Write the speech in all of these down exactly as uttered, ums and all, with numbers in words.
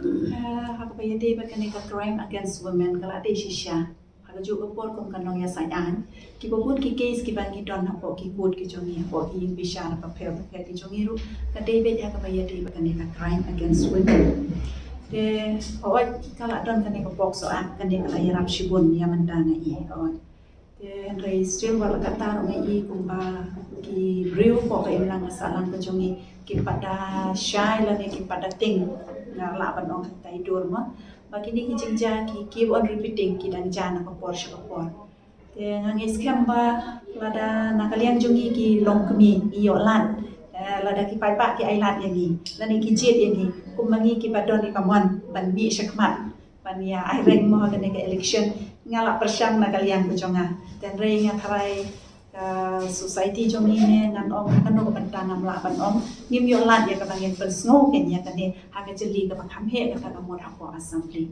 Eh, ha kaba ïadei bad kane ka crime against women ka la dei shisha. Ha kajuh ka por kum ka nongïasaid aiñ, kiba bun ki case kiba ngi don hapoh ki court ki jong ngi, hapoh ki ïing bishar bapher bapher ki jong ngi ruh ka dei beit ha kaba ïadei bad kane ka crime against women. Te hooid, ka la don kane ka POCSO Act, kane ka la ïarap shibun ïa mynta nga i, hooid. Te hynrei still wat la katta ruh nga i kumba ki briew hapoh ka imlang ka sahlang ka jong ngi kim pat da shai lane kim pat da tieng, nga lah ban ong ha kata i dur mo, ba kine ki jingjia ki keep on repeating, ki dang jia na ka por sha ka por. Te nga ngeit skhem ba lada na ka liang jong ngi ki longkmie ngi ïoh lad, eh, lada ki paidbah ki ai lad ïa ngi lane ki jied ïa ngi, kumba ngi kiba don ïa ka mon ban mih shakhmat ban ïa ai reng mo ha kane ka election, nga la pyrshang na ka liang ka jong nga. Te hynrei nga tharai ka society jong ngi ne ngan ong ha kano ka bynta ngam lah ban ong, ngim ïoh lad ïa kaba ngin pynsngew kein ïa kane ha ka jylli kaba kham heh kata ka mut hapoh Assembly.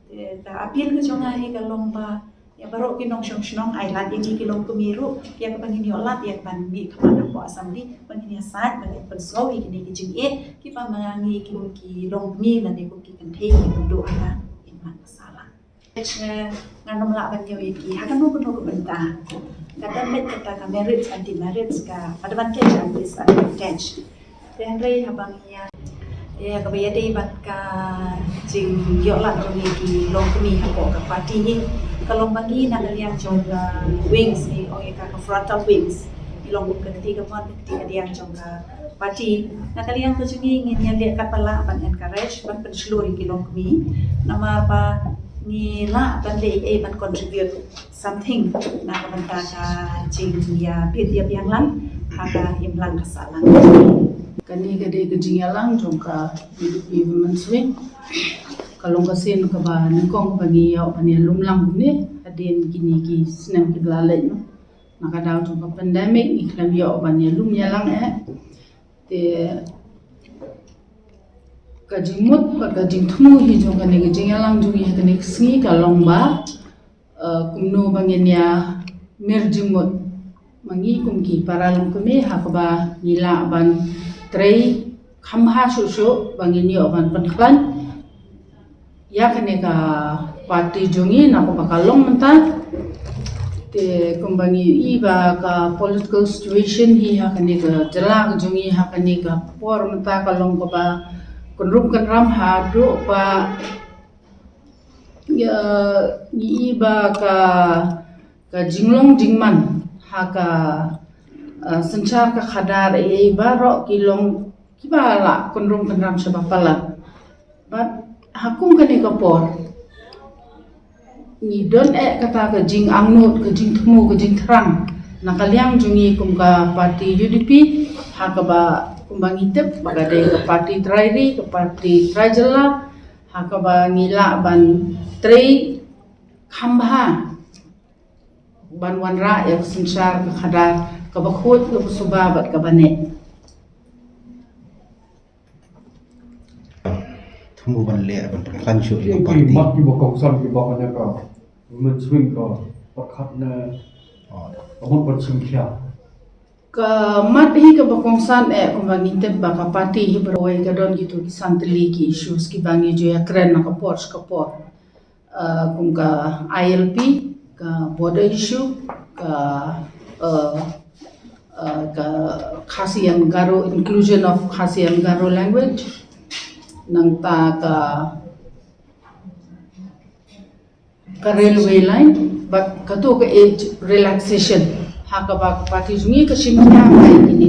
Te ka appeal ka jong nga hi ka long ba ïa baroh ki nongshong shnong ai lad ïa ngi ki longkmie ruh ïa kaba ngin ïoh lad ïa kaban mih khmat hapoh Assembly, ba ngin ïasaid, ba ngin pynsngew ïa kine ki jingeh kiba ma ngi kum ki longkmie lane kum ki kynthei ki kynduh ha ka imlang ka sahlang. Nga, ngan ym lah ban ïoh ïa ki ha kano kano ka bynta. Ka don beit kata ka merits and demerits, ka advantage and disadvantage. Te hynrei haba ngi ïa, ïa kaba ïadei bad ka jingïoh lad jong ngi ki longkmie hapoh ka party ngi, ka long ba ngi na ka liang jong ka wings, ngi ong ïa ka ka frontal wings, ngi long kum ka kti kamon ka kti kadiang jong ka party. Na ka liang ka jong ngi ngin ïa leh katba lah ban encourage, ban pynshlur ïa ki longkmie, namar ba ngi lah ban leh ei ei ban contribute something na ka bynta ka jingïabit ïabiang lang ha ka imlang ka sahlang. Kane ka dei ka jingïalang jong ka UDP Women's Wing. Ka long ka sien kaba nyngkong kaba ngi ïoh ban ïalum lang kumne hadien kine ki snem kiba la leit, no. Na ka daw jong ka pandemic ngi khlem ïoh ban ïalum ïalang eh. Te ka jingmut bad ka jingthmu hi jong kane ka jingïalang jong ngi ha kane ka sngi ka long ba, eh, kumno ba ngin ïa mir jingmut ma ngi kum ki para longkmie ha kaba ngi lah ban trei kham bha shuh shuh ba ngin ïoh ban pynkhlaiñ ïa kane ka party jong ngi na kaba ka long mynta. Te kumba ngi i ba ka political situation hi ha kane ka jylla ka jong ngi ha kane ka por mynta ka long kaba kynrum kynram haduh ba, ïa, ngi i ba ka, ka jinglong jingman ha ka, eh, synshar ka khadar ei ei baroh ki long kiba la kynrum kynram shaba palat. Bad ha kum kane ka por ngi don eh kata ka jingangnud, ka jingthmu, ka jingthrang na ka liang jong ngi kum ka party UDP, ha kaba kumba ngi tip ba ka dei ka party trai ri, ka party trai jylla, ha kaba ngi lah ban trei kham bha ban wanrah ïa ka synshar ka khadar kaba khuid, kaba suba bad kaba neh. Thmu ban leh ban pyrkhat shuh ïa ka party. Mat kiba kongsan kiba kane ka Women's Wing ka pyrkhat ne ka mut ban sngewkhia. Ka mat hi kaba kongsan eh kumba ngi tip ba ka party hi baroh wei ka don kito ki san tylli ki issues kiba ngi ju ïakren na ka por sha ka por. Uh, kum ka ILP, ka border issue, ka, uh, uh, ka Khasi and Garo, inclusion of Khasi and Garo language, nangta ka, ka railway line, bad kato ka age relaxation. Ha kaba ka party jong ngi ka shim khia ïa kine.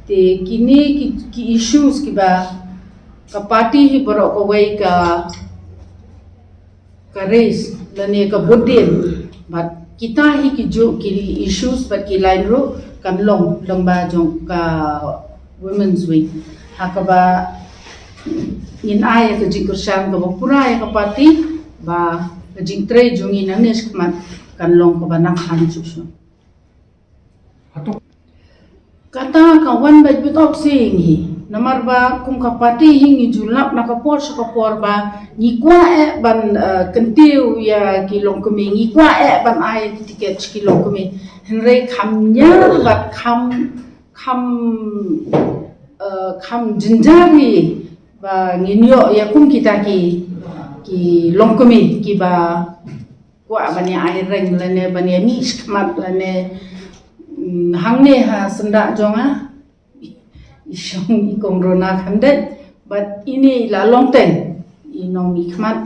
Te kine ki, ki issues kiba ka party hi baroh kawei ka ka raise lane ka bud dien. Bad kita hi ki juh ki issues bad ki line ruh kan long lyngba jong ka Women's Wing. Ha kaba ngin ai ïa ka jingkyrshan kaba pura ïa ka party ba ka jingtrei jong ngi nangne shakhmat kan long kaba nang khlaiñ shuh shuh. Kata ka wan bad bit of saying hi. Namar ba kum ka party hi ngi ju lap na ka por sha ka por ba ngi kwah eh ban, eh, kyntiew ïa ki longkmie, ngi kwah eh ban ai ki tiket sha ki longkmie. Hynrei kham ñiar bad kham, kham, eh, kham jynjar hi Ba ngin ïoh ïa kum kita ki, ki longkmie kiba kwah ban ïa ai reng lane ban ïa mih shakhmat lane, mm, hangne ha syndah jong nga i shong i Kong Rona Khandet, bad ine i la long teng i nongmihkhmat,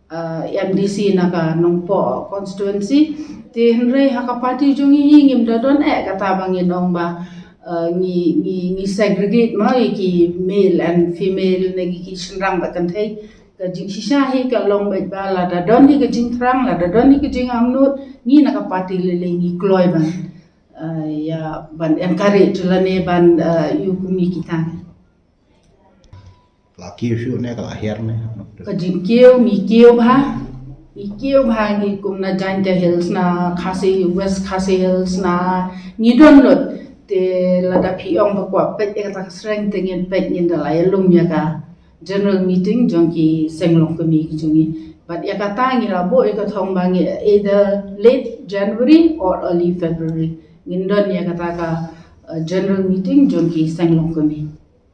uh, M D C na ka Nongpoh constituency. Te hynrei ha ka party jong ngi ngim da don eh kata ba ngin ong ba, uh, ngi, ngi, ngi segregate mo ïa ki male and female ne ki, ki shynrang bad kynthei. Ka jingshisha hi ka long bad ba lada don hi ka jingthrang, lada don hi ka jingangnud, ngi na ka party lei lei ngi kloi ban, uh, ïa ban encourage lane ban, uh, ïa kum ïa kita. La kiew shuh ne ka la hiar ne? Ka jingkiew, ngi kiew bha. Ngi kiew bha ngi kum na Jaintia Hills, na Khasi, West Khasi Hills, na ngi don lut. Te lada phi ong ba kwah peit ïa kata ka shrine te ngin peit, ngin da la ïalum ïa ka general meeting jong ki seng longkmie ki jong ngi. Bad ïa kata ngi la buh ïa ka thong ba ngi either late January or early February ngin don ïa kata ka, uh, general meeting jong ki seng longkmie.